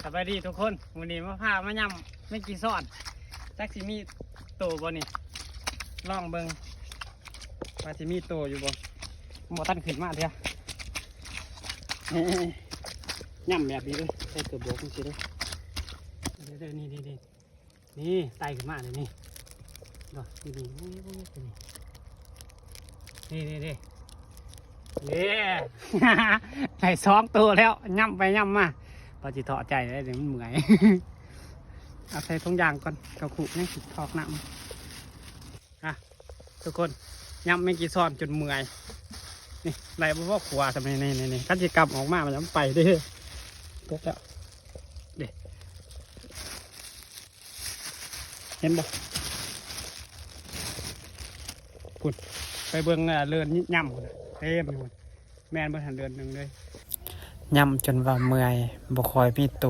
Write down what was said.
ສະບາຍດີທຸກຄົນ ມື້ນີ້ມາພາມາຍຳແມງກີຊອນ ຈັກຊິມີໂຕບໍ່ນີ້ ລອງເບິ່ງວ່າຊິມີໂຕຢູ່ບໍ່ ບໍ່ທັນຂຶ້ນມາເທື່ອ ນີ້ ຍຳແບບນີ້ເດີ ໃສ່ເກີບບວກຈັ່ງຊີ້ເດີ ເດີ ນີ້ ນີ້ ນີ້ ນີ້ ໄຕ່ຂຶ້ນມາເລີຍນີ້ ເນາະ ນີ້ ນີ້ ນີ້ ນີ້ ນີ້ ນີ້ ນີ້ ນີ້ ໄດ້ສອງໂຕແລ້ວ ຍຳໄປຍຳມາ ວ່າຊິທໍ້ໃຈແລ້ວ ມັນເມື່ອຍ ເອົາໃສ່ຖົງຢາງກ່ອນ ເຂົ້າຄຸກຍັງຊິຖອກນ້ຳ ອ່ະ ທຸກຄົນ ຍຳແມງກີຊອນຈົນເມື່ອຍ ນີ້ ໄລ່ບໍ່ພໍຂວາສ່ຳນີ້ ນີ້ ນີ້ ຄັນຊິກຳອອກມາ ມັນຈະໄປເດ້ ຕົກແລ້ວ ເດ້ ເຫັນບໍ່ ພຸ້ນ ໄປເບິ່ງ ເອີ ເລີນຍຳພຸ້ນ ເຕັມຢູ່ພຸ້ນ ແມ່ນເບິດຫັ້ນເລີນໜຶ່ງເລີຍ ຍຳຈົນວ່າເມື່ອຍ ບໍ່ຄ່ອຍມີໂຕ